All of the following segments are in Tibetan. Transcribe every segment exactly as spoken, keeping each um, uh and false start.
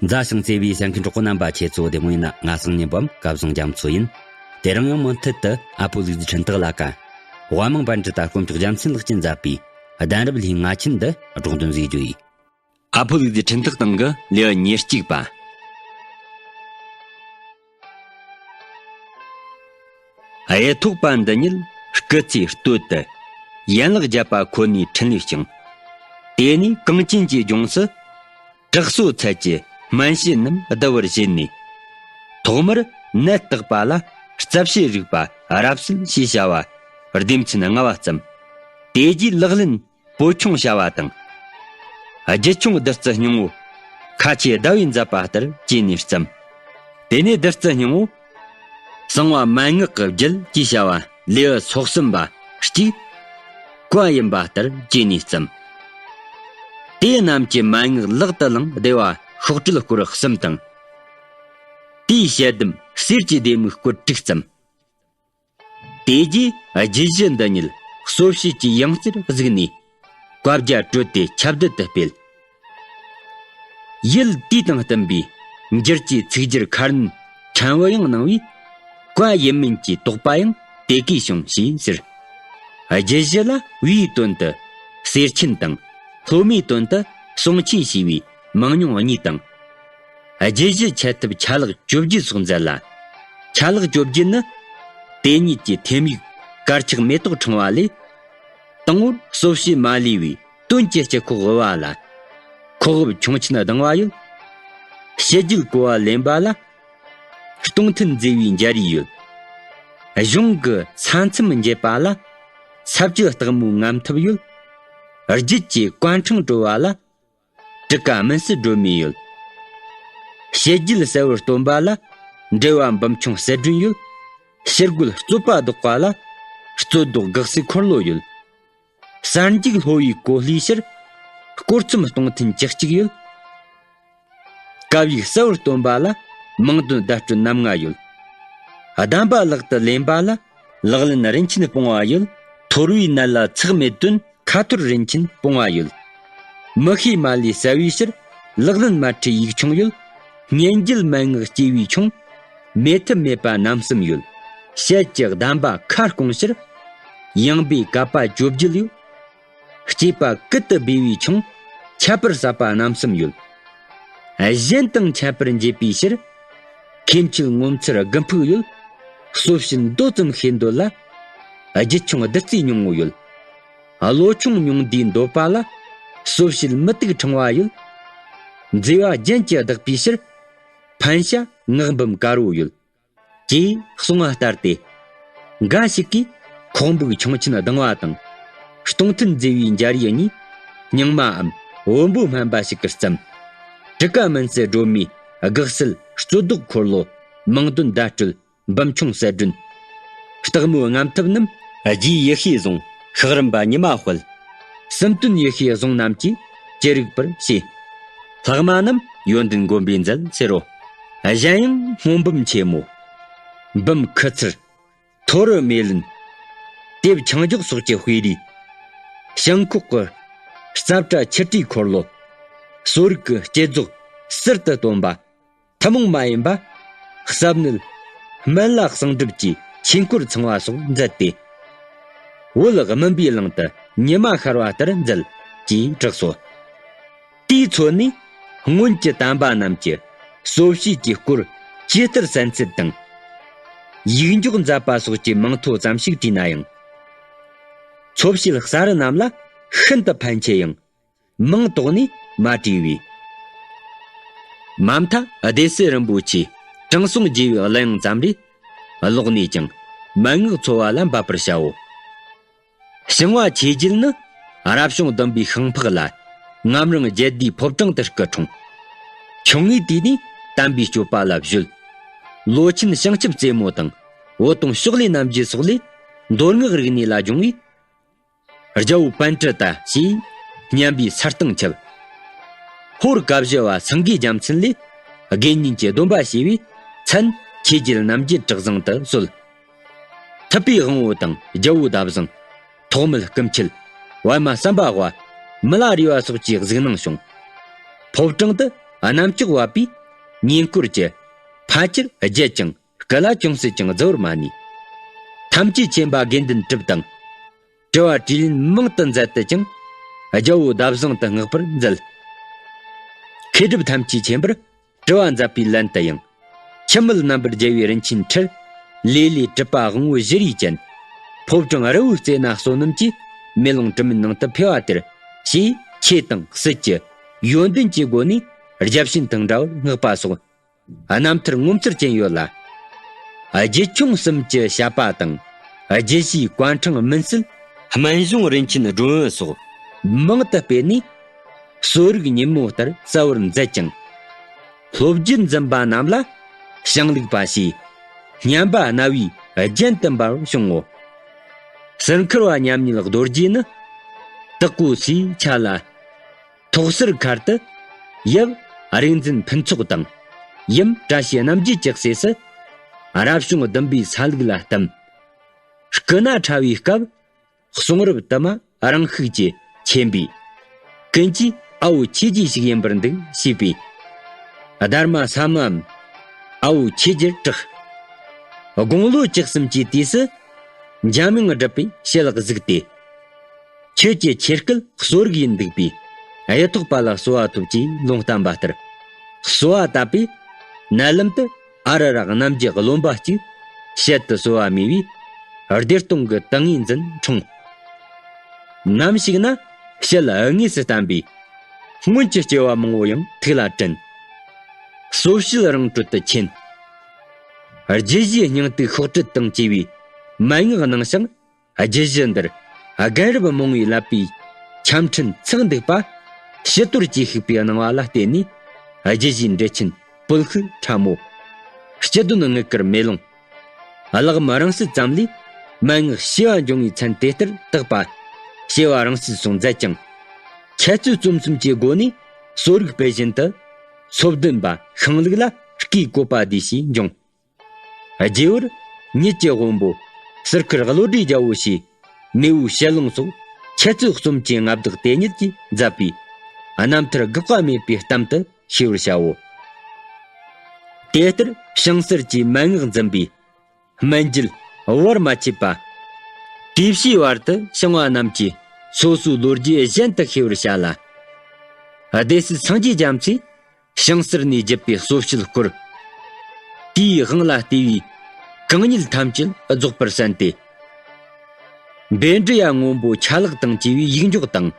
མཛའ་ཞིང་བརྩེ་བའི་གསན་མཁན་གྲོགས་པོ་རྣམ་པ། ཁྱེད་ཚོ་བདེ་མོ་ཡིན་ན། ང་སང་ཉིན་བམ་སྐལ་བཟང་རྒྱ་མཚོ་ཡིན། དེ་རིང་ཡང་མུ་མཐུད་དུ་ཨ་ཕོ་ལུག་རྫི་འཕྲིན་སྟེགས་ལ་ཀ་དབའ་མང་པཎ་ཌི་ཏ་དཀོན་མཆོག་རྒྱལ་མཚན་ལགས་ཀྱིས་མཛད་པའི་གདན་རབས་ལྷའི་ང་ཆེན་འདི་སྒྲོག་འདོན་བཟོས་རྒྱུ་ཡིན། ཨ་ཕོ་ལུག་རྫི་འཕྲིན་སྟེགས་སྟེང་གི་ལེའུ་ཉེར་གཅིག་པ། གཡུ་ཐོག་པ་འདི་ཉིད་སྐུ་ཚེའི་སྟོད་དུ་ཡན་ལག་བརྒྱད་པ་ཁོ་ནའི་འཕྲིན་ལས་བསྐྱངས། དེ་ནས་གངས་ཅན་གྱི་ལྗོངས་སུ་དྲག་སོ་ཚལ་གྱི་སྨན་དཔྱད་རྣམས་བསྡུ་བར་བྱས་ནས། ཐོག་མར་ནད་བརྟག་པ་ལ་རྩ་བཤད་རིག་པ་རབ་གསལ་ཞེས་བྱ་བ་སྡེ་ཚན་ལྔ་བ་བརྩམས། དེ་རྗེས་ལག་ལེན་པོད་ཆུང་བྱ་བ་དང་། རྒྱུད་ཆུང་བདུད་རྩི་སྙིང་པོ་ཁ་ཆེ་ཟླ་བས་མཛད་པ་ལྟར་བྱས་ནས་བརྩམས། དེ་ནས་བདུད་རྩི་སྙིང་པོ་གསང་བ་མན་ངག་གི་རྒྱུད་ཅེས་བྱ་བ་ལེའུ་སོ་གསུམ་པ་གཅིག་བཀའ་ཡིན་པ་ལྟར་བྱས་ནས་བརྩམས། དེ་རྣམས་ཀྱི་མན་ངག་ལག་ཏུ་བླངས་བདེ་བ་ཤོག་དྲིལ་སྐོར་གསུམ་དང་། དེའི་ཞལ་གདམས་གསེར་གྱི་ལྡེ་མིག་སྐོར་དྲུག་བརྩམས། དེ་རྗེས་རྒྱུད་བཞི་འདི་ཉིད་གསོ་བྱེད་ཀྱི་ཡང་རྩེར་གཟིགས་ནས་བཀའ་རྒྱ་གྲོལ་ཏེ་ཁྱབ་བརྡལ་དུ་སྤེལ། ཡུལ་དུས་དང་བསྟུན་པའི་འགྱུར་གྱི་ཚིག་སྦྱོར་ཁ་སྣོན་ཕྲན་བུ་ཡང་གནང་བས། བཀའ་ཡིན་མིན་གྱི་དོགས་པ་ཡང་དེ་གས་བྱུང་ཞེས་ཟེར། རྒྱུད་བཞི་ལ་དབུའི་དོན་དུ་གསེར་ཆེན་དང་། སློབ་མའི་དོན་དུ་གསུང་ཆེན་ཞེས་པའི་མང་ཉུང་གཉིས་དང་། རྒྱུད་བཞི་འཆད་ཐབས་ཆ་ལག་བཅོ་བརྒྱད་སོགས་མཛད་ལ། ཆ་ལག་བཅོ་བརྒྱད་ནི། དེ་ཉིད་ཀྱི་ཐེམ་ཡིག་དཀར་ཆག་མེ་ཏོག་ཕྲེང་བ་ལས། དང་པོར་གསོ་བྱེད་མ་ལུས་པའི་དོན་གྱི་སྤྱི་ཁོག་དབུ་བ་ལ། ཁོག་དབུབ་ཁྱུང་ཆེན་ལྡང་བ་ཡོད། ཕྱི་རྒྱུད་གོ་བ་ལེན་པ་ལ། སྟོང་ཐུན་མཛེས་པའི་འཇའ་རིས་ཡོད། གཞུང་གི་ས་མཚམས་འབྱེད་པ་ལ། ས་བཅད་སྟག་མོའི་རྔམ་ཐབས་ཡོད། རྒྱུད་ཀྱི་བཀའ་འཕྲང་གྲོལ་བ་ལ། དྲུ་ཀ་མུན་སེལ་སྒྲོན་མེ་ཡོད། ཕྱི་རྒྱུད་གསལ་བར་སྟོན་པ་ལ། འགྲེལ་བ་འབུམ་ཆུང་གསལ་སྒྲོན་ཡོད། ཕྱི་རྒོལ་རྩོད་པ་ཟློག་པ་ལ། རྩོད་ཟློག་སྒག་སྲོལ་འཁོར་ལོ་ཡོད། གསར་འཇུག་ལྷོ་བའི་གོ་ལྷའི་ཕྱིར། སྐོར་ཚོམ་སྟོང་ཐུན་བཅུ་གཅིག་ཡོད། བཀའ་ཡིག་གསལ་བར་སྟོན་པ་ལ། མང་དོན་བརྡ་སྤྲོད་རྣམ་ལྔ་ཡོད། གདམས་པ་ལག་ཏུ་ལེན་པ་ལ། ལག་ལེན་རིན་ཆེན་སྤོང་བ་ཡོད། ཐོར་བུའི་ནད་ལ་ཚེགས་མེད་དོན། ཁ་ཐོར་རིན་ཆེན་སྤོང་བ་ཡོད། མི་ཤེས་མ་ལུས་གསལ་བའི་ཕྱིར། ལག་ལེན་མ་འཁྲུལ་ཡིག་ཆུང་ཡོད། སྙན་འགྱེད་མན་ངག་སྐྱེས་བུའི་ཆུང་། མེད་ཐབས་མེད་པ་རྣམ་གསུམ་ཡོད། ཞལ་གྱི་གདམས་པ་ཁ་སྐོང་ཕྱིར། ཡངས་པའི་བཀའ་པ་བཅོ་བརྒྱད་ཡོད། སྐྱེས་པ་ཀུན་ཏུ་སྦས་པའི་ཆུང་། ཁྱད་པར་ཟབ་པ་རྣམ་གསུམ་ཡོད། གཞན་དང་ཁྱད་པར་འབྱེད་པའི་ཕྱིར། མཁས་མཆེད་ངོ་མཚར་དགུ་ཕུག་ཡོད། གསོ་བྱེད་མདོ་ཙམ་ཤེས་འདོད་ལ། རྒྱུད་ཆུང་བདུད་རྩིའི་སྙིང་པོ་ཡོད། བློ་ཆུང་ཉུང་བསྡུས་འདོད་པ་ལ། གསོ་བྱེད་མུ་ཏིག་ཕྲེང་བ་ཡོད། མཛེས་པ་རྒྱན་གྱིས་བདག་པའི་ཕྱིར། ཕན་བྱ་སྔགས་འབུམ་དཀར་པོ་ཡོད། ཅེས་གསུངས་པ་ལྟར་ཏེ། འགའ་ཞིག་གིས་ཁོག་འབུགས་ཁྱུང་ཆེན་ལྡང་བ་དང་། སྟོང་ཐུན་མཛེས་པའི་འཇའ་རིས་གཉིས། རྙིང་མའམ་བོན་པོ་སྨན་པ་ཞིག་གིས་བརྩམས། དྲུ་ཀ་མུན་སེལ་སྒྲོན་མེ། སྒག་སྲིད་རྩོད་ཟློག་འཁོར་ལོ། མང་དོན་བརྡ་སྤྲོད། འབུམ་ཆུང་གསལ་སྒྲོན། སྟག་མོའི་རྔམ་ཐབས་རྣམས། རྗེའི་ཡེ་ཤེས་གཟུངས། ཤག་རིམ་པ་ཉི་མ་དཔལ། གསུམ་སྟོན་ཡེ་ཤེས་གཟུངས་རྣམས་ཀྱིས་ཅི་རིགས་པར་བྱས། ལྷག་མ་རྣམས་ཡོན་ཏན་བསྒོམ་པས་མཛད་ཟེར་རོ། གཞན་ཡང་སྔོ་འབུམ་ཆེན་མོ། འབུམ་ཁུ་ཚུར། ཐོ་རུ་མེ་ལེན། དེབ་ཆིང་འཇོག་སོགས་ཀྱི་དཔེ་རིས། ཞིང་ཁོག་གི་རྩ་བྲ་ཆུ་ཊིའི་འཁོར་ལོ། གསོ་རིག་གི་བསྐྱེད་རྫོགས་ཟུར་དུ་སྟོན་པ། ཐུན་མོང་མ་ཡིན་པ། ཟབ་གནད། སྨན་བླ་གསང་སྒྲུབ་ཀྱི་ཆོས་འཁོར་ཚང་བ་སོགས་མཛད་དེ། བོད་སྨིན་པའི་གླིང་དུ་ཉི་མ་ཤར་བ་ལྟར་མཛད། ཅེས་གྲགས་སོ། དེའི་ཚོད་ནས་སྔོན་གྱི་དམ་པ་རྣམས་ཀྱི་གསོ་བྱེད་ཀྱི་སྐོར་ཇི་ལྟར་གསན་ཚུལ་དང་། ཡིག་འཇོག་མཛད་པ་སོགས་ཀྱི་མིང་ཐོ་ཙམ་ཞིག་བྲིས་ན་ཡང་། འཚོ་བྱེད་གསར་རུ་རྣམས་ལ་ཤིན་ཏུ་ཕན་ཆེ་ཡང་། མིང་དོགས་ནས་མ་བྲིས་པས། མ་མཐའ་སྡེ་སྲིད་རིན་པོ་ཆེའི་དྲང་སྲོང་རྒྱལ་བའི་གླུ་དབྱངས་ཙམ་རེ་ཀློག་ནས་ཀྱང་མན་ངག་འཚོལ་བ་ལ་འབད་པར་བྱའོ། ཞིང་བ་ཆོས་རྒྱལ་ནི་རབ་བྱུང་བདུན་པའི་ཤིང་ཕག་ལ་ངམ་རིང་རྒྱལ་སྡེའི་ཕོ་བྲང་དུ་སྐུ་འཁྲུངས། ཆུང་ངུའི་དུས་ནས་དམ་པའི་སྤྱོད་པ་ལ་གཞོལ། ལོ་ཆེན་བྱང་ཆུབ་རྩེ་མོ་དང་འོད་སྟོང་ཕྱོགས་ལས་རྣམ་རྒྱལ་སོགས་ལས་མདོ་སྔགས་རིག་གནས་ལ་སྦྱོང་བས། རྒྱལ་པོ་པཎ་ཊི་ཏ་ཞེས་སྙན་པའི་ས་སྟེང་ཁྱབ། ཧོར་བཀའ་བཞི་བ་སེང་གེ་རྒྱལ་མཚན་ལས་དགེ་བསྙེན་གྱི་སྡོམ་པ་བྱས་པས་མཚན་ཆོས་རྒྱལ་རྣམ་རྒྱལ་གྲགས་བཟང་དུ་གསོལ། ཐུབ་པའི་དབང་པོ་དང་རྒྱལ་པོ་ཟླ་བཟང་། ཐོགས་མེད་སྐུ་མཆེད། པདྨ་སམ་བྷ་ཝ། མི་ལ་རས་པ་སོགས་ཀྱི་གཟིགས་སྣང་བྱུང་། ཕོ་བྲང་དུ་ གནམ་ལྕགས་བབས་པས་ཉེ་འཁོར་གྱི་ཕ་ཁྱིར་བརྒྱལ་ཀྱང་། སྐུ་ལ་ཅུང་ཟད་ཀྱང་བརྫི་བར་མ་ནུས། ཐམས་ཅད་མཁྱེན་པ་དགེ་འདུན་གྲུབ་དང་། དྲི་བ་དྲིས་ལན་མང་དུ་མཛད་དུ་ཀྱང་། རྒྱལ་པོ་བརྡ་བཟང་དུ་བསྔགས་པར་མཛད། མཁས་གྲུབ་ཐམས་ཅད་མཁྱེན་པར་དྲི་བ་མཛད་པའི་ལན་དུ་ཡང་། འཆི་མེད་རྣམ་པར་རྒྱལ་བའི་རིན་ཆེན་ཁྲིར། ལེ་ལོའི་གྲུབ་པ་དབང་པོ་བཞི་རིས་ཅན། ཕོ་བྲང་རི་བོའི་རྩེ་ན་བསོད་ནམས་ཀྱིས། མེ་ལོང་དྲི་མེད་ནང་དུ་འཕེལ་བ་དེར། ཞེས་ཆོས་དང་སྲིད་ཀྱི་ཡོན་ཏན་གྱི་སྒོ་ནས་རྒྱབ་ཤིན་ཏུ་འདྲ་བར་བསྔགས་པ་སོགས། རྣམ་ཐར་ངོ་མཚར་ཅན་ཡོད་ལ། རྒྱུད་ཆུང་གསུམ་གྱི་བཤད་པ་དང་། རྒྱུད་བཞིའི་བཀའ་འཕྲིན་སྨིན་སྲོལ། སྨན་གཞུང་རིན་ཆེན་སྒྲོན་འོད་སོགས་མང་དུ་སྤེལ་ནས། གསོ་རིག་ཉིན་མོ་ལྟར་གསལ་བར་མཛད་ཅིང་། སློབ་རྒྱུད་འཛིན་པ་རྣམས་ལ་ཞིང་ལུགས་པ་ཞེས་སྙན་པ་རྣ་བའི་རྒྱན་དུ་འབར་བར་བྱུང་ངོ་། གསེར་མཁར་བ་མཉམ་ཉིད་རྡོ་རྗེ་ནི། དྭགས་པོ་སའི་ཆ་ལ། ཐོག་སེར་མཁར་དུ་ཡབ་རིག་འཛིན་ཕུན་ཚོགས་དང་། ཡུམ་བཀྲ་ཤིས་རྣམ་རྒྱལ་གྱི་སྲས་སུ། རབ་བྱུང་བདུན་པའི་ས་ལུགས་ལ་བལྟམས། སྐུ་ན་ཕྲ་བའི་སྐབས་གསུང་རབ་དུ་མ་རང་ཤུགས་ཀྱིས་མཁྱེན་པས། ཀུན་གྱིས་ཨ་བོ་ཆོས་རྗེ་ཞིག་ཡིན་པར་འདུག་ཞེས་པས། སྡར་མ་ས་མའམ་ཨ་བོ་ཆོས་རྗེར་གྲགས། དགུང་ལོ་བཅུ་གསུམ་གྱི་དུས་སུ་འཇམ་དབྱངས་སྒྲུབ་པའི་ཞལ་གཟིགས་ཏེ། ཆོས་ཀྱི་ཆོས་སྐད་གསོ་རིག་ཡིན་འདུག་པས། གཡུ་ཐོག་པ་ལ་གསོལ་བ་ཐོབ་ཅེས་ལུང་བསྟན་པ་ལྟར། གསོལ་བ་བཏབ་པས། མནལ་ལམ་དུ་ཨ་རུ་ར་རྣམ་རྒྱལ་བློན་པོ་གཅིག་ཞལ་དུ་གསོལ་བ་མོས་པས། བདེ་སྟོང་གི་ཏིང་ངེ་འཛིན་འཁྲུངས། ནམ་ཞིག་ན་ཞལ་དངོས་སུ་བསྟན་པས། སྔོན་གྱི་སྐྱེ་བ་མང་པོ་ཡང་ཐུགས་ལ་དྲན། གསོ་བྱེད་རང་གྲོལ་དུ་ཕྱིན། རྒྱུད་བཞིའི་སྙིང་སྟོབས་ཤོག་དྲིལ་དང་བཅས་པའི་མན་ངག་གནང་ཞིང་། རྒྱུད་བཞི་འདིར་རྒན་རབས་མང་བོས་བསླབ་པའི་ཆམ་ཕྲན་ཚགས་འདུག་པ། ཕྱི་དོར་གྱིས་ཤིག་པའི་སྣང་བ་ལ་བརྟེན་ནས། རྒྱུད་བཞིའི་འགྲེལ་ཆེན་སྤོལ་ཤུགས་ཕྲ་མོ། སྤྱི་དོན་དངུལ་དཀར་མེ་ལོང་། བཀླག་མ་རིང་བསྲེལ་ཙམ་ལས། མན་ངག་ཤེས་པ་འབྱུང་བའི་མཚན་དེ་ལྟར་བཏགས་པ། ཤེས་པ་རིང་བསྲེལ་སོགས་མཛད་ཅིང་། འཆད་རྩོད་རྩོམ་གསུམ་གྱི་སྒོ་ནས་གསོ་རིག་སྤེལ་བཞིན་དུ། སོ་བདུན་པ་ཤིང་ལུགས་ལ་སྐུའི་བཀོད་པ་འདི་ཞེས་འབྱུང་། རྗེ་བོར་ཉིད་ཀྱི་དབོན་པོ་ཟུར་མཁར་བློ་གྲོས་རྒྱལ་པོ་ཞེས། མེས་པོའི་ཞལ་ལུང་སོགས་འཆད་རྩོད་རྩོམ་གྱི་མངའ་བདག་དེ་ཉིད་ཀྱིས་མཛད་པའི་རྣམ་ཐར་དགག་པ་མེད་པའི་གཏམ་དུ་ཤེས་པར་བྱའོ། དེ་ལྟར་ཞིང་གསར་གྱི་མན་ངག་འཛིན་པའི་སྨན་རྒྱུད་བར་མ་ཆད་པ། དུས་བྱས་བར་དུ་ཞིང་པ་རྣམས་ཀྱིས་སོ་སོའི་ལོ་རྒྱུས་གཞན་དུ་ཤེས་པར་བྱ་ལ། སྡེ་སྲིད་སངས་རྒྱས་རྒྱ་མཚོས། ཞིང་གསར་ནས་བརྒྱུད་པའི་གསོ་བྱེད་སྐོར། དེའི་དབང་ལ་བལྟས་པའི་གང་ཉིད་ཐམས་ཅད་རྫོགས་པར་གསན་ཏེ། བཻ་ཌཱུརྱ་སྔོན་པོ་ཆ་ལག་དང་བཅས་པའི་ཡིག་འཇོག་དང་།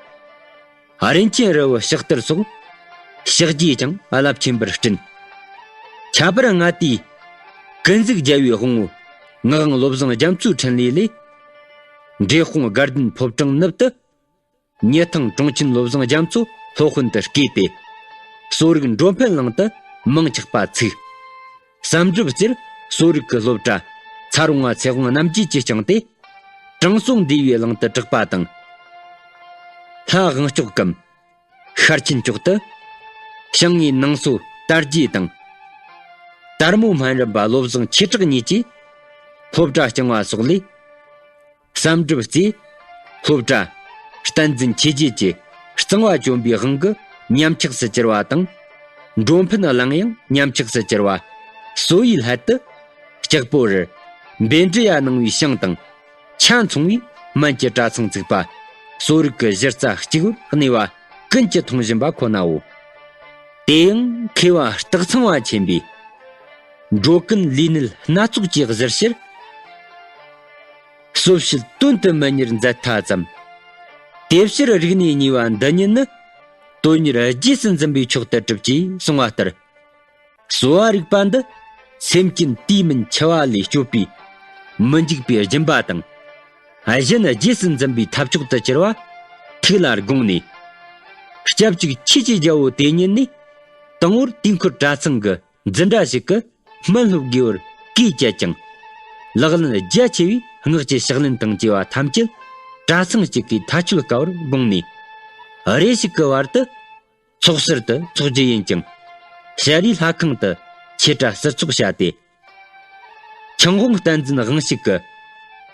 རིན་ཆེན་རི་བོ་ཕྱག་བསྟར་སོགས་ཕྱག་རྗེས་ཀྱང་རླབས་ཆེན་པར་བསྐྲུན། ཁྱད་པར་ལྔ་དེའི་ཀུན་གཟིགས་རྒྱལ་བའི་དབང་པོ་ངག་དབང་བློ་བཟང་རྒྱ་མཚོའི་འཕྲིན་ལས་ལས། འབྲས་སྤུངས་དགའ་ལྡན་ཕོ་བྲང་ནུབ་ཏུ། ཉི་ཐང་གྲོང་ཆེན་བློ་བཟང་རྒྱ་མཚོ་སློབ་དཔོན་དུ་བསྐོས་ཏེ། གསོ་རིག་འགྲོ་ཕན་གླིང་དུ་མིང་ཆགས་པ་ཚུགས། བསམ་གྲུབ་རྩེར་གསོ་རིག་གི་སློབ་གྲྭ་ཚ་རོང་བ་ཚེ་དབང་རྣམ་རྒྱལ་གྱིས་བསྐྱངས་ཏེ། དྲང་སྲོང་འདུས་པའི་གླིང་དུ་གྲགས་པ་དང་། ལྷ་དབང་སྐྱོགས་གམ་ཤར་ཆེན་སྐྱོགས་དུ་ཞིང་ངེའི་ནང་སོ་དར་རྒྱས་དང་། དར་མོ་སྨན་རམས་པ་བློ་བཟང་ཆོས་གྲགས་གཉིས་ཀྱིས་སློབ་གྲྭ་བསྐྱངས་པ་སོགས་ལས། བསམ་གྲུབ་རྩེས་སློབ་གྲྭ་བསྟན་འཛིན་ཆོས་རྒྱལ་གྱི་གཙང་བ་བྱོན་པའི་དབང་གིས་ཉམས་ཆགས་སུ་གྱུར་བ་དང་། འགྲོ་ཕན་གླིང་ཡང་ཉམས་ཆགས་སུ་གྱུར་བ། སོ་ཡི་སླད་དུ་ལྕགས་པོ་རི་བཻ་ཌཱུརྱ་ནང་པའི་ཞིང་དང་ཆ་མཚུངས་པའི་སྨན་གྱི་གྲྭ་ཚང་བཙུགས་པ། གསོ་རིག་གི་གཞི་རྩ་གཅིག་པུར་གནས་པ་ཀུན་གྱིས་མཐོང་བཞིན་པ་ཁོ་ནའོ། དེ་ཡང་མཁས་པ་སྟག་ཚང་བ་ཆེན་པོས་འགྲོ་ཀུན་ལུས་གནད་སྣ་ཚོགས་ཀྱིས་གཟིར་ཕྱིར། གསོ་བྱེད་དོན་དུ་མི་གཉེར་མཛད་མཐའ་ཙམ། དེ་ཕྱིར་རིག་གནས་གཉིས་པ་འདི་ཉིད་ནི། དོན་གཉེར་རྗེས་སུ་འཛིན་པའི་མཆོག་ཏུ་གྲུབ་ཅེས་གསུངས་པ་ལྟར། གསོ་བ་རིག་པ་འདི་སེམས་ཅན་དུས་མིན་འཆི་བ་ལས་སྐྱོབ་པའི་མི་འཇིག་པའི་སྦྱིན་པ་དང་། གཞན་རྗེས་སུ་འཛིན་པའི་ཐབས་མཆོག་ཏུ་གྱུར་པ་ཐུགས་ལ་དགོངས་ནས། སྐྱབས་གཅིག་ཆོས་ཀྱི་རྒྱལ་པོ་དེ་ཉིད་ནས་དང་པོར་དུས་འཁོར་གྲྭ་ཚང་གི་འཛིན་གྲྭ་ཞིག་གི་སྨན་སློབ་དགོས་པར་བཀས་བཅད་ཀྱང་། ལག་ལེན་རྒྱ་ཆེ་བའི་སྔགས་ཀྱི་ཕྱག་ལེན་དང་བཅས་པ་ཐམས་ཅད་གྲྭ་ཚང་གཅིག་གིས་མཐའ་དཔྱོད་དཀའ་བར་དགོངས་ནས། རེ་ཞིག་གི་བར་དུ་ཚོགས་ཟུར་དུ་ཚོགས་རྒྱུ་ཡིན་ཀྱང་། ཞལ་རས་ལྷ་ཁང་དུ་ཆོས་གྲྭ་ཟུར་ཚོགས་བྱ་སྟེ། ཆང་དབང་བསྟན་འཛིན་དབང་ཕྱུག་གི་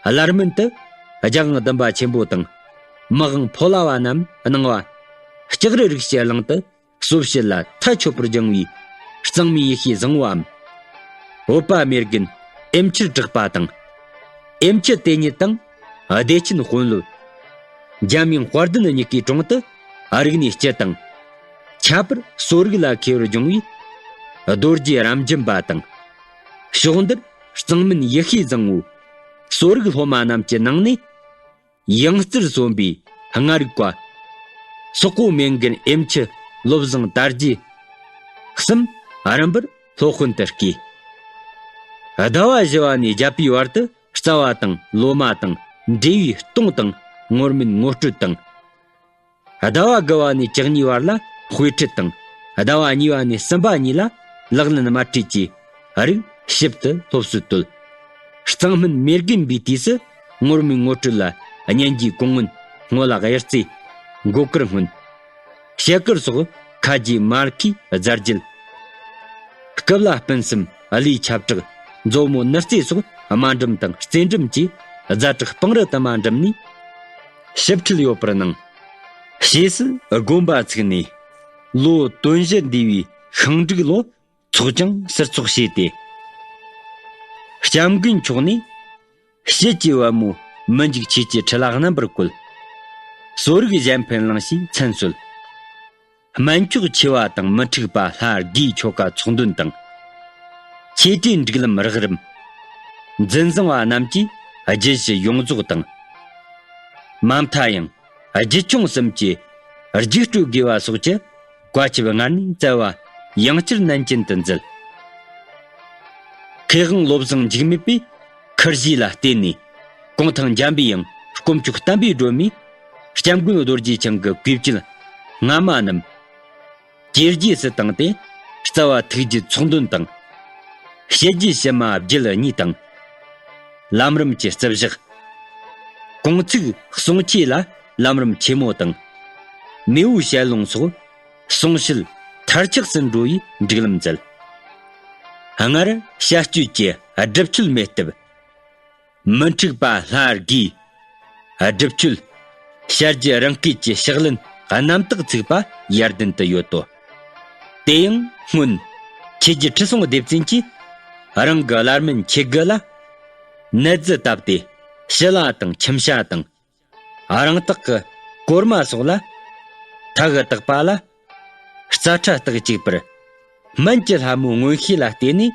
བླ་སྨན་དུ་རྒྱལ་དབང་བདུན་པ་ཆེན་པོ་དང་། མི་དབང་ཕོ་ལྷ་བ་རྣམས་གནང་བ། ལྕགས་རི་རིགས་ཀྱི་གླིང་དུ་ གསོ་བྱེད་ལ་ཐ་ཆོད་པར་སྦྱངས་པའི་གཙང་མའི་ཡེ་ཤེས་བཟང་བོའམ། བོད་པ་མེས་རྒན་ཨེམ་ཆིར་གྲགས་པ་དང་། ཨེམ་ཆི་དེ་ཉིད་དང་བདེ་ཆེན་དཔོན་སློབ། འཇམ་དབྱངས་དཔལ་ལྡན་གཉིས་ཀའི་དྲུང་དུ་རིག་གནས་སྤྱི་དང་། ཁྱད་པར་གསོ་རིག་ལ་མཁས་པར་སྦྱངས་པའི་རྡོ་རྗེ་རབ་འབྱམས་པ་དང་། ཕྱོགས་འདིར་གཙང་མིན་ཡེ་ཤེས་བཟང་བོའི་གསོ་རིག་སློབ་མ་རྣམས་ཀྱི་ནང་ནས། ཡང་རྩེར་སོན་པའི་ལྔ་རིག་པ། སོག་པོ་མེས་རྒན་ཨེམ་ཆི་བློ་བཟང་དར་རྒྱས་གསུམ་རིམ་པར་སློབ་དཔོན་དུ་བསྐོས། ཟླ་བ་བཞི་བ་ནས་བརྒྱད་པའི་བར་དུ་རྩ་བ་དང་ལོ་མ་དང་འབྲས་བུའི་སྟོང་དང་ངུར་སྨྲིག་ངོ་སྤྲོད་དང་། ཟླ་བ་དགུ་བ་ནས་བཅུ་གཉིས་བར་ལ་དཔེ་ཁྲིད་དང་ཟླ་བ་གཉིས་པ་ནས་གསུམ་པ་གཉིས་ལ་ལག་ལེན་དམར་ཁྲིད་ཀྱི་རིགས་ཞིབ་ཏུ་སློབ་གསོ་སྤྲོད། གཙང་སྨིན་མེས་རྒན་པའི་དུས་སུ་ངུར་སྨྲིག་ངོ་སྤྲོད་ལ་སྙན་རྒྱུའི་གོང་བུན། སྔོ་ལ་གཡུ་རྩེ། མགོ་དཀར་སྔོན། ཞལ་དཀར་སོགས་ཁ་རྗེ་མར་ཁུའི་རྫ་རྒྱུད། སྐུ་བླ་སྤུན་གསུམ་བླའི་ཁྱབ་བསྒྲགས། མཛོ་མོ་ནུ་རྩེ་སོགས་དམའ་འབྲིམ་དང་རྩེ་འབྲིམ་གྱི་རྫ་དྲག་སྤང་རི་དུ་མ་འགྲིམ་ནས་ཞིབ་ཁྲིད་ཡོད་པར་སྣང་། ཞེས་སུ་དགོན་པ་ཚུགས་ནས་ལོ་དོན་བཞི་འདས་པའི་ཤིང་འབྲུག་ལོ་ཚོགས་ཀྱང་ཟུར་ཚོགས་བྱས་ཏེ། སྐྱབས་མགོན་མཆོག་ནས། ཕྱིས་ཀྱི་བ་མོ་མི་འཇིགས་ཆོས་ཀྱི་ཁྲི་ལ་རྣམ་པར་བཀོད། གསོ་རིག་གཞན་ཕན་གླིང་ཞེས་མཚན་གསོལ། སྨན་མཆོག་ཆེ་བ་དང་མི་འཁྲུགས་པ་ལྷ་དགུའི་ཆོ་ག་ཚོགས་འདོན་དང་། ཆོས་གྲྭའི་སྒྲིག་ལམ་རགས་རིམ། འཛིན་བཟང་བ་རྣམས་ཀྱིས་རྒྱུད་བཞི་ཡོངས་རྫོགས་དང་། མ་མཐའ་ཡང་རྒྱུད་ཆུང་གསུམ་གྱི་རྒྱུགས་སྤྲོད་དགོས་པ་སོགས་ཀྱི་བཀའ་ཁྱབ་སྔར་ནས་བསྩལ་བ་ཡང་བསྐྱར་ནན་ཅན་དུ་མཛད། མཁས་དབང་བློ་བཟང་འཇིགས་མེད་པའི་ཁུར་བཞེས་ལ་བརྟེན་ནས་གུང་ཐང་འཇམ་པའི་དབྱངས་དཀོན་མཆོག་བསྟན་པའི་སྒྲོན་མེས་སྐྱབས་མགོན་རྡོ་རྗེ་འཆང་གི་བཀོད་སྤྱོད་སྔ་མ་རྣམས། ཇེ་རྒྱས་སུ་བཏང་སྟེ་རྩ་བ་ཐུགས་རྒྱུད་ཚོགས་འདོན་དང་། བཤད་རྒྱུད་ཕྱི་མ་རྒྱུད་གཉིས་དང་། ལམ་རིམ་གྱི་རྩིབ་ཞག། གུང་ཚིགས་གསུང་ཆོས་ལ་ལམ་རིམ་ཆེན་མོ་དང་། མེས་པོའི་ཞལ་ལུང་སོགས་གསུང་བཤད་མཐར་ཆགས་སུ་འགྲོ་བའི་སྒྲིག་ལམ་མཛད། སྔར་བཤད་སྤྱོད་ཀྱི་སྒྲུབ་མཆོད་མེད་སྟབས། མི་འཁྲུགས་པ་ལྷ་དགུའི་སྒྲུབ་མཆོད། བཤད་རྒྱུད་རང་སྐད་ཀྱི་ཕྱག་ལེན་རྣམ་དག་ཚུགས་པ་ཡར་ལྡན་དུ་ཡོད་དོ། དེ་ཡང་སྔོན་ཆོས་རྒྱལ་ཁྲི་སྲོང་ལྡེ་བཙན་གྱིས་རང་གི་བླ་སྨན་ཆེ་དགུ་ལ་ནད་རྫི་བཏབ་སྟེ་ཞི་ལ་དང་ཁྱིམ་བྱ་དང་། རང་བཏགས་ཀྱི་གོར་མ་སོགས་ལ་ཐ་གི་བཏགས་པ་ལ། རྩ་ཁྲ་རྟགས་གཅིག་པར་སྨན་གྱི་ལྷ་མོའི་མངོན་ཤེས་ལ་བརྟེན་ནས་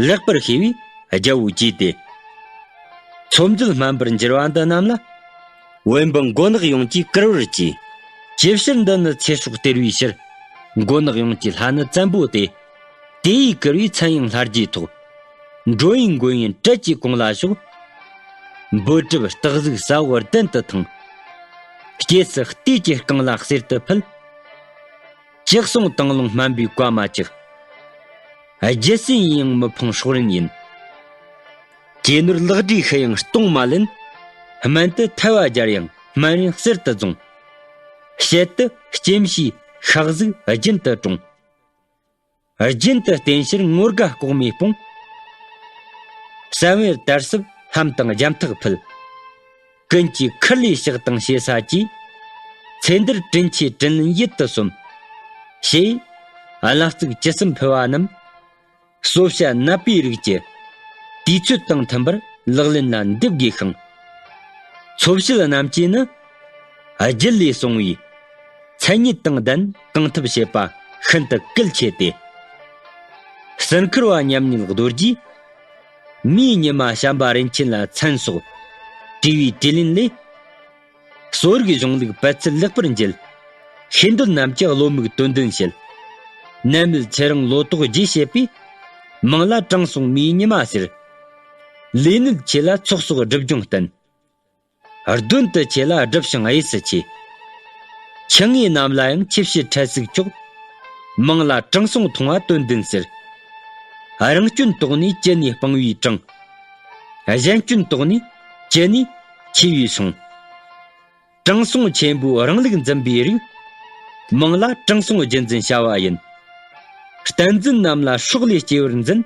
ལེགས་པར་ཤེས་པས་རྒྱལ་པོ་གྱིས་ཏེ། ཚོམ་མཛོད་སྨན་པར་འགྱུར་བ་འདི་རྣམས་ལ་བོན་པོ་མགོ་ནག་ཡོངས་ཀྱིས་བཀུར་བར་བགྱི། ཅི་ཕྱིར་འདི་ནི་ཚེ་སྲོག་སྟེར་བའི་ཕྱིར། མགོ་ནག་ཡོངས་ཀྱི་ལྷ་ནི་བཙན་པོ་སྟེ། དེ་ཡིས་བཀུར་བའི་མཚན་ཡང་ལྷ་རྗེས་ཐོགས། འགྲོ་བའི་མགོན་ཡིན་བྲལ་གྱི་གོང་ལ་ཞོག། འབོད་སྒྲུབ་རྟགས་གཟུགས་ས་འོག་གདན་དུ་ཐང་། སྐྱེས་སུ་ལྟོས་ཀྱི་རྐང་ལག་གསེར་དུ་ཕུལ། ཅི་གསུང་དང་ལུང་སྨན་པའི་བཀའ་མ་བཅག། རྒྱུ་སྲིན་ཡིན་ཡང་མི་ཕོངས་སྲོག་རིན་ཡིན། ཅེས་ནོར་ལག་སྦྲེལ་ཤི་ཡང་གཏོང་མ་ལེན། སྨན་དུ་ཐལ་བ་སྦྱར་ཡང་སྨན་རིན་གསེར་དུ་བཟུང་། བཤད་དུ་སྐྱེམས་ཤིང་ཤག་གཟུགས་རྒྱུན་དུ་དྲོངས། རྒྱུན་དུ་བསྟེན་ཕྱིར་ངོ་དགའ་ལྐོག་མའི་སྤོང་། བསམ་ཡས་དར་ཟབ་ལྷམ་དང་རྒྱམ་ཐག་ཕུལ། ཀུན་གྱིས་ཁུར་ལས་ཕྱག་དང་ཞེ་ས་གྱིས། ཚེ་འདིར་དྲིན་ཆེ་དྲིན་ལན་ཡིད་དུ་སོམས། ཞེས་བླ་གཙུག་བཅུ་གསུམ་ཕུལ་བ་རྣམས། གསོ་བྱ་ནད་པའི་རིགས་ཀྱི་དུས་ཚོད་དང་མཐུན་པར་ལག་ལེན་ལ་འདེབས་དགོས་ཤིང་། འཚོ་བྱེད་རྣམས་ཀྱིས་ནི་རྒྱུད་ལས་གསུངས་པའི་མཚན་ཉིད་དང་ལྡན་གང་ཐུབ་བྱེད་པ་ཤིན་ཏུ་གལ་ཆེ་སྟེ། གསུར་མཁར་བ་མཉམ་ཉིད་རྡོ་རྗེས་མིའི་ཉི་མ་བྱམས་པ་རིན་ཆེན་ལ་མཚན་སོགས་བྲིས་པའི་དྲིས་ལན་ལས། གསོ་རིག་གཞུང་ལུགས་སྤེལ་ཚད་ལེགས་པར་འགྱེད། ཤེས་འདོད་རྣམས་ཀྱི་བློ་མིག་དོན་ལྡན་བྱེད། ནད་མེད་ཚེ་རིང་ལོ་ཏོག་རྒྱས་བྱེད་པའི། མིང་ལ་དྲང་སྲོང་མིའི་ཉི་མ་ཟེར། ལས་ནད་ཆེ་ལ་ཚོགས་གསོག་སྒྲིབ་སྦྱོང་བསྟེན། གདོན་དུ་ཆེ་ལ་སྒྲིབ་ཞིང་གཡས་སུ་ཆེ། ཁྱི་ངའི་རྣམས་ལ་ཡང་ཆེ་བྱེད་འཕྲལ་ཟུག་ཆོག། མིང་ལ་དྲང་སྲོང་མཐོང་བ་དོན་ལྡན་ཟེར། རང་སྐྱོན་དོགས་ནས་ཅི་ནས་སྤང་བའི་དྲང་། གཞན་སྐྱོན་དོགས་ནས་ཅི་ནས་འཆི་བའི་སྲུང་། དྲང་སྲོང་ཆེན་པོས་རང་ལུགས་འཛིན་པའི་རིགས། མིང་ལ་དྲང་སྲོང་རྒྱུད་འཛིན་བྱ་བ་ཡིན། བསྟན་འཛིན་རྣམས་ལ་སྲོག་ལས་སྐྱེ་བར་འཛིན།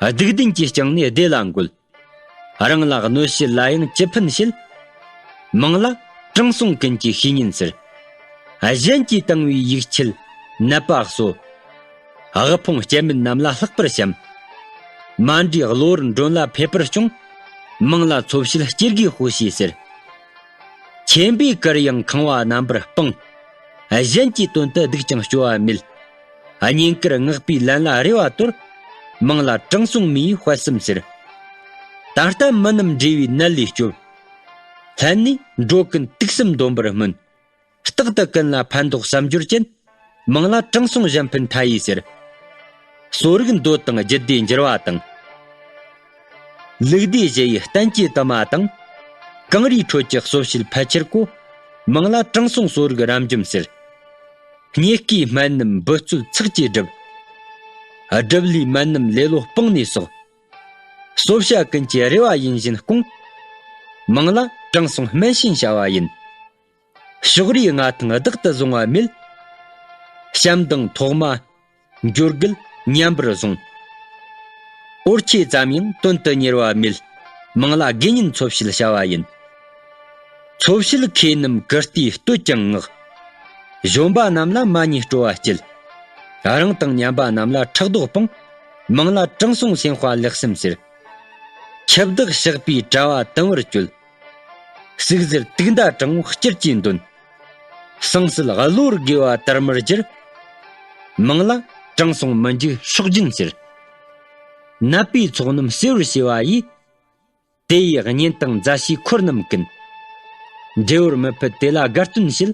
སྡིག་ལྡན་གྱིས་བསྐྱངས་ནས་བདེ་ལ་འགོད། རང་ལ་གནོད་བྱེད་ལ་ཡང་ཅི་ཕན་བྱེད། མིང་ལ་དྲང་སྲོང་ཀུན་གྱི་བཤེས་གཉེན་ཟེར། གཞན་གྱིས་བཏང་བའི་ཡིག་ཆད་ནད་པ་གསོ། དབུལ་ཕོངས་སྐྱེ་དམན་རྣམས་ལ་ལྷག་པར་བྱམས། མ་འདྲིས་གློ་བུར་མགྲོན་ལ་ཕེབས་པར་སྐྱོང་། མང་ལ་འཚོ་བྱེད་སྐྱེ་དགུའི་དཔུང་ཤེས་ཟེར། ཆེན་པོས་བཀུར་ཡང་ཁེངས་པ་རྣམ་པར་སྤང་། གཞན་གྱི་དོན་དུ་སྡིག་ཀྱང་སྐྱོ་བ་མེད། བསྙེན་བཀུར་བསྔགས་པའི་ལན་ལ་རེ་བ་དོར། མང་ལ་དྲང་སྲོང་མི་ཡི་དཔལ་གསུམ་ཟེར། ད་ལྟ་མི་རྣམས་འབྲེལ་བའི་ནད་ལས་སྐྱོབ། ལྷན་ནི་འགྲོ་ཀུན་དུག་གསུམ་འདོམས་པར་སྨོན། རྟག་ཏུ་ཀུན་ལ་ཕན་འདོགས་བསམ་སྦྱོར་ཅན། མང་ལ་དྲང་སྲོང་གཞན་ཕན་མཐའ་ཡས་ཟེར། གསོ་རིག་འདོད་དང་རྒྱུད་སྡེ་འགྱུར་བ་དང་། ལུགས་བདེ་ཞི་ཡི་བསྟན་གྱི་དུ་མ་དང་། གངས་རིའི་ཁྲོད་ཀྱི་གསོ་བྱེད་ཕལ་ཆེར་གོ། མང་ལ་དྲང་སྲོང་གསོ་རིག་རབ་འབྱམས་ཟེར། རྙེད་དཀའི་སྨན་རྣམས་འབུལ་སྩོལ་ཚེགས་ཀྱིས་བསྒྲུབས། བསྒྲུབས་ལས་སྨན་རྣམས་ལེ་ལོ་སྤངས་ནས་གསོག། གསོ་བྱ་ཀུན་གྱི་རེ་བ་ཡིད་བཞིན་སྐོང་། མང་ལ་དྲང་སྲོང་སྨན་ཤིང་བྱ་བ་ཡིན། ཕྱོགས་རིས་མངའ་ཐང་བདག་ཏུ་བཟུང་བ་མེད། བྱམས་དང་ཐོག་མ་འབྱོར་རྒུད་མཉམ་པར་བཟུང་། འོར་ཆེ་ཙམ་ཡང་དོན་དུ་གཉེར་བ་མེད། མང་ལ་དགེ་བསྙེན་འཚོ་བྱེད་བྱ་བ་ཡིན། འཚོ་བྱེད་མཁས་རྣམས་ཀིརྟིས་བསྟོད་ཅིང་བསྔགས། གཞོན་པ་རྣམས་ལ་མ་ཉེས་སྤྲོ་བ་སྐྱེད། རང་དང་མཉམ་པ་རྣམས་ལ་ཕྲག་དོག་སྤངས། མང་ལ་དྲང་སྲོང་སེམས་དཔའ་ལེགས་བསམ་ཟེར། འཆི་བདག་གཤེགས་པའི་དྲ་བ་དུམ་བུར་གཅོད། ཟུག་གཟེར་དུག་མདའ་དྲང་བོ་སྐྱུར་གྱིས་འདོན། སྲང་བསིལ་གློ་བུར་དགེ་བ་དར་མར་གྱུར། མང་ལ་དྲང་སྲོང་མི་འཇིགས་སྲོག་སྦྱིན་ཟེར། ནད་པའི་ཚོགས་རྣམས་གསོས་པར་བྱས་པ་ཡིས། དེ་ཡི་གཉེན་དང་མཛའ་བཤེས་འཁོར་རྣམས་ཀུན། འབྲས་བུར་མི་ཕོད་དེ་ལ་དགའ་སྟོན་བྱེད།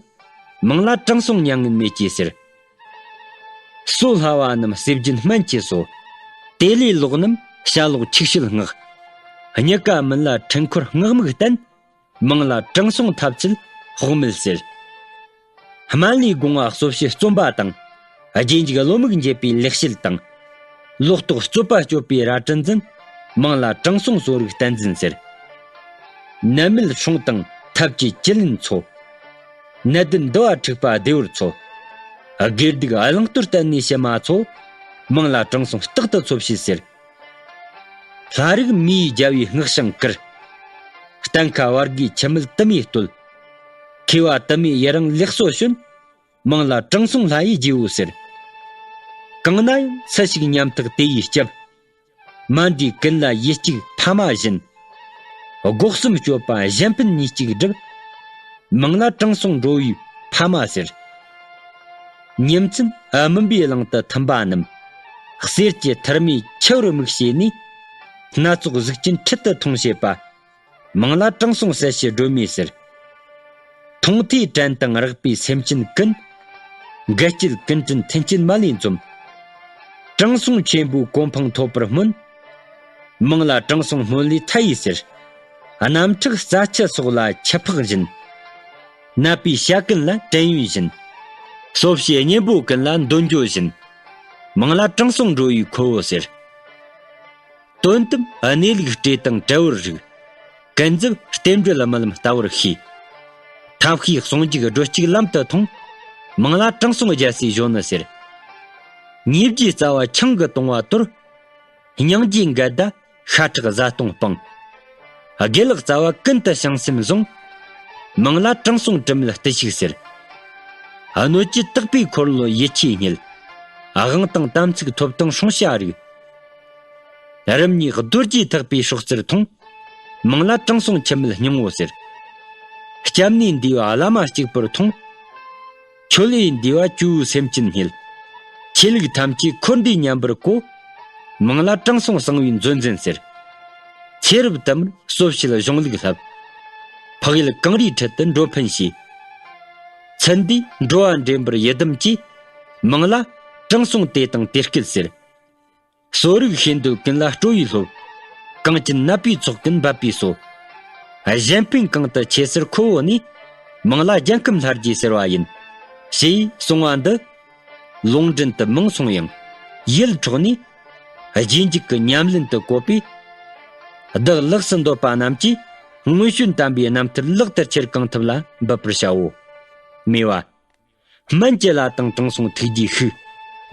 མང་ལ་དྲང་སྲོང་མྱ་ངན་མེད་ཀྱིས་ཟེར། གསོ་སླ་བ་རྣམས་གསོས་སྦྱིན་སྨན་གྱིས་གསོ། དེ་ལས་ལོག་རྣམས་བྱ་ལོག་ཆིག་ཤད་བསྔགས། རྙི་ཀ་མིན་ལ་འཕྲུལ་འཁོར་སྔགས་མིག་བསྟན། མང་ལ་དྲང་སྲོང་ཐབས་ཚུལ་དཔོག་མེད་ཟེར། སྨན་ལས་དགོངས་པ་གསོ་བྱེད་རྩོམ་པ་དང་། རྗེས་འཇུག་བློ་མིག་འབྱེད་པའི་ལེགས་བཤད་དང་། ལོག་རྟོག་རྩོད་པ་གཅོད་པའི་རལ་གྲི་འཛིན། མང་ལ་དྲང་སྲོང་གསོ་རིག་བསྟན་འཛིན་ཟེར། ནད་མེད་སྲུང་དང་ཐབས་ཀྱི་བཅུད་ལེན་འཚོ། ནད་ལྡན་འདུ་བ་འཁྲུགས་པ་བདེ་བར་འཚོ། དགེ་སྡིག་བླང་དོར་བསྟན་ནས་ཕྱི་མ་འཚོ། མང་ལ་དྲང་སྲོང་རྟག་ཏུ་འཚོ་བྱེད་ཟེར། ལྷ་རིགས་མིའི་རྒྱལ་བའི་སྔགས་ཤིང་བཀུར། གཏན་ཁ་བར་གའི་འཆི་མེད་དུ་མའི་བསྟོད། མཁས་པ་དུ་མས་ཡི་རང་ལེགས་སོ་བྱོན། མང་ལ་དྲང་སྲོང་ལྷ་ཡི་རྗེ་བོ་ཟེར། གང་ན་ཡང་སུ་ཞིག་ཉམ་ཐག་དེ་ཡིས་སྐྱབས། མ་འདྲིས་ཀུན་ལ་ཡིད་གཅིག་ཕ་མ་བཞིན། སྒོ་གསུམ་སྤྱོད་པ་གཞན་ཕན་གཉིས་གཅིག་བསྒྲུབ། མང་ལ་དྲང་སྲོང་འགྲོ་བའི་ཕ་མ་ཟེར། ཉིན་མཚན་སྨིན་པའི་གླིང་དུ་ཐིམ་པ་རྣམས། གསེར་གྱི་ཐུར་མས་ཆུ་བུར་མིག་བྱས་ནས། སྣ་ཚོགས་གཟུགས་ཅན་འཕྲུལ་དུ་མཐོང་བྱེད་པ། མང་ལ་དྲང་སྲོང་གསལ་བྱེད་སྒྲོན་མེ་ཟེར། མཐོང་ཐོས་དྲན་དང་རེག་པའི་སེམས་ཅན་ཀུན། འགལ་སྐྱེས་ཀུན་དྲིན་མཐུན་རྐྱེན་མ་ལུས་འཛོམས། དྲང་སྲོང་ཆེན་པོའི་གོ་འཕང་ཐོབ་པར་སྨོན། མང་ལ་དྲང་སྲོང་སྨོན་ལས་མཐའ་ཡས་ཟེར། གནམ་ཁྲག་རྩྭ་ཆུ་སོགས་ལ་ཆུ་ཕག་བཞིན། ནད་པའི་བྱ་ཀུན་ལ་བྲན་ཡོས་བཞིན། གསོ་བྱེད་གཉེན་པོ་ཀུན་ལ་འདོད་འཇོ་བཞིན། མང་ལ་དྲང་སྲོང་འགྲོ་བའི་ཁོ་བོ་ཟེར། དོན་དམ་གནས་ལུགས་སྤྲོས་དང་བྲལ་བར་རིག། ཀུན་རྫོབ་རྟེན་འབྲེལ་རྨི་ལམ་ལྟ་བུར་ཤེས། ཐབས་ཤེས་ཟུང་འཇུག་སྒྲོལ་གཅིག་ལམ་དུ་ཐོང་། མང་ལ་དྲང་སྲོང་རྒྱལ་སྲས་གཞོན་ནུ་ཟེར། ཉེས་བརྒྱའི་རྩ་བ་ཆང་གིས་གཏོང་བ་དོར། སྙིང་རྗེའི་འགལ་ཟླ་ཤ་ཁྲག་བཟའ་བཏུང་སྤངས། དགེ་ལེགས་རྩ་བ་ཀུན་ཏུ་བྱང་སེམས་བཟུང་། མང་ལ་དྲང་སྲོང་དྲི་མེད་བརྟུལ་ཞུགས་ཟེར། གནོད་བྱེད་དག་པའི་འཁོར་ལོ་ཡིད་ཆེས་བསྙིལ། དབང་དང་དམ་ཚིག་ཐོབ་དང་སྲུང་བྱ་རིགས། རིམ་གཉིས་རྡོ་རྗེ་ཐེག་པའི་སྲོག་རྩར་ཐོང་། མང་ལ་དྲང་སྲོང་འཆི་མེད་སྙིང་པོ་ཟེར། སྐྱབས་གནས་འདུས་པ་བླ་མ་གཅིག་པུར་ཐོང་། ཆོས་ལས་འདུས་པ་ཇོ་བོའི་སེམས་ཅན་བསྙེལ། ཆོས་ལུགས་ཐམས་ཅད་འཁོར་འདས་མཉམ་པར་གོ། མང་ལ་དྲང་སྲོང་གསང་བའི་མཛོད་འཛིན་ཟེར། ཚེ་རབས་དུ་མར་གསོ་བྱེད་གཞུང་ལུགས་བསླབ། འཕགས་ཡུལ་གངས་རིའི་ཁྲོད་དུ་འགྲོ་ཕན་བྱས། ཚུལ་འདིས་འགྲོ་བ་འདྲེན་པར་ཡི་དམ་གྱིས། མང་ལ་དྲང་སྲོང་དེ་དང་དེ་སྐད་ཟེར། གསོ་རིག་ཤེས་འདོད་ཀུན་ལ་སྤྲོ་བའི་སློབ། གངས་ཅན་ནད་པའི་ཚོགས་ཀུན་འབད་པའི་གསོ། གཞན་ཕན་གང་དུ་ཆེ་སར་ཁོ་བོ་ནི། མང་ལ་རྒྱལ་ཁམས་ལྷར་རྒྱས་ཟེར་བ་ཡིན། ཞེས་གསུང་བ་འདི། ལུང་འདྲེན་དུ་མང་སོང་ཡང་། ཡིད་འཕྲོག་ནས། རྗེས་འཇུག་གི་ཉམས་ལེན་དུ་བཀོད་པས། བདག་ལེགས་སུ་འདོད་པ་རྣམས་ཀྱིས། སྔོན་བྱོན་དམ་པའི་རྣམ་ཐར་ལག་ཏུ་ཁྱེར་གང་ཐུབ་ལ་འབད་པར་བྱའོ། སྨྲས་པ། སྨན་གྱི་བླ་དང་དྲང་སྲོང་ཐུགས་རྗེའི་ཤུགས།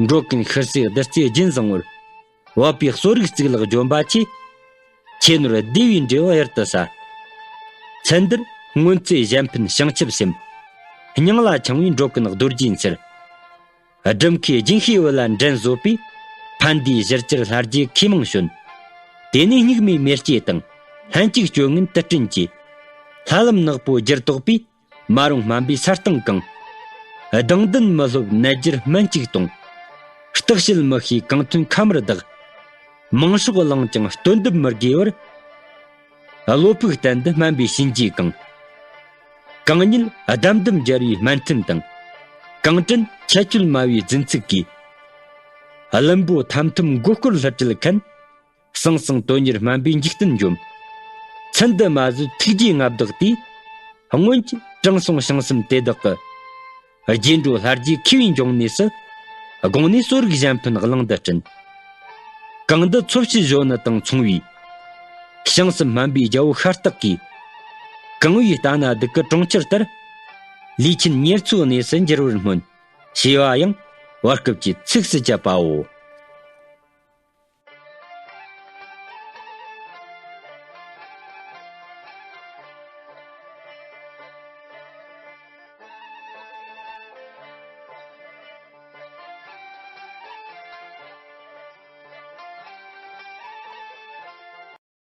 འགྲོ་ཀུན་ཤི་རྩེའི་བདུད་རྩིའི་རྒྱུན་བཟང་བོར། བབས་པའི་གསོ་རིག་གཙུག་ལག་ལྗོན་པ་ཆེ། ཁྱེད་ནོར་བདེ་བའི་འབྲས་བུ་གཡུར་དུ་ཟ། ཚུལ་འདིར་སྔོན་ཚེ་གཞན་ཕན་བྱང་ཆུབ་སེམས། སྙིང་ལ་འཆང་བའི་འགྲོ་ཀུན་རྡོ་རྗེའི་ཚལ། སྒྲུབ་མཁས་སྦྱིན་ཤེས་བུ་ལ་འགྲན་བཟོད་པའི། ཕན་བདེའི་གཞིར་གྱུར་ལྷ་རྗེ་མཁས་མང་བྱོན། དེ་ནས་སྙིགས་མའི་མེ་ལྕེ་དང་། ལྷན་ཅིག་སྤྱོད་ངན་དུད་སྤྲིན་གྱིས། ལྷ་ལམ་ནག་པོ་བསྒྱུར་དོགས་པའི། མ་རུངས་སྨན་པའི་ས་སྟེང་གང་། སྡང་ལྡན་མི་སློབ་ནད་བསྒྱུར་སྨན་གཅིག་གཏོང་། བརྟག་དཔྱད་མི་ཤེས་གང་ཐོན་ཁ་མར་བདག། མང་སྲོག་བླངས་ཀྱང་སྟོན་འདེབས་མི་དགེ་བར། བློ་ཕུགས་བརྟན་འདི་སྨན་པའི་གཤིན་རྗེ་གང་། གང་ཉིད་བདམས་འདེམས་སྦྱར་བའི་སྨན་ཐུན་དང་། གང་དྲན་ཁྱད་ཆོས་སྨྲ་བའི་རྫུན་ཚིག་གིས། བླུན་པོ་ཐམ་ཐུམ་མགོ་སྐོར་ལྷུ་སྤྲུལ་མཁན། ཟང་ཟིང་དོན་གཉེར་སྨན་པའི་འཇིག་རྟེན་འཇོམས། ཚུལ་འདི་མ་བཟོད་ཐུགས་རྗེའི་མངའ་བདག་དེས། སྔོན་གྱི་དྲང་སྲོང་བྱང་སེམས་དེ་དག་གི། རྗེས་འགྲོ་ལྷ་རྗེ་མཁས་པའི་འབྱུང་གནས་སུ། དགོངས་ནས་གསོ་རིག་གཞན་ཕན་གླིང་འདི་བསྐྲུན། གང་འདི་འཚོ་བྱེད་གཞོན་ནུ་དང་མཚུངས་པའི། བྱང་སེམས་སྨན་པའི་རྒྱལ་པོ་ཤ་སྟག་གིས། གང་བའི་ལྟ་ན་སྡུག་གི་གྲོང་ཁྱེར་ལྟར། ལུས་ཆེན་ཉེར་འཚོའི་གནས་སུ་འགྱུར་བར་སྨོན། ཞེས་པ་ཡང་བར་སྐབས་ཀྱི་ཚིགས་སུ་བཅད་པའོ།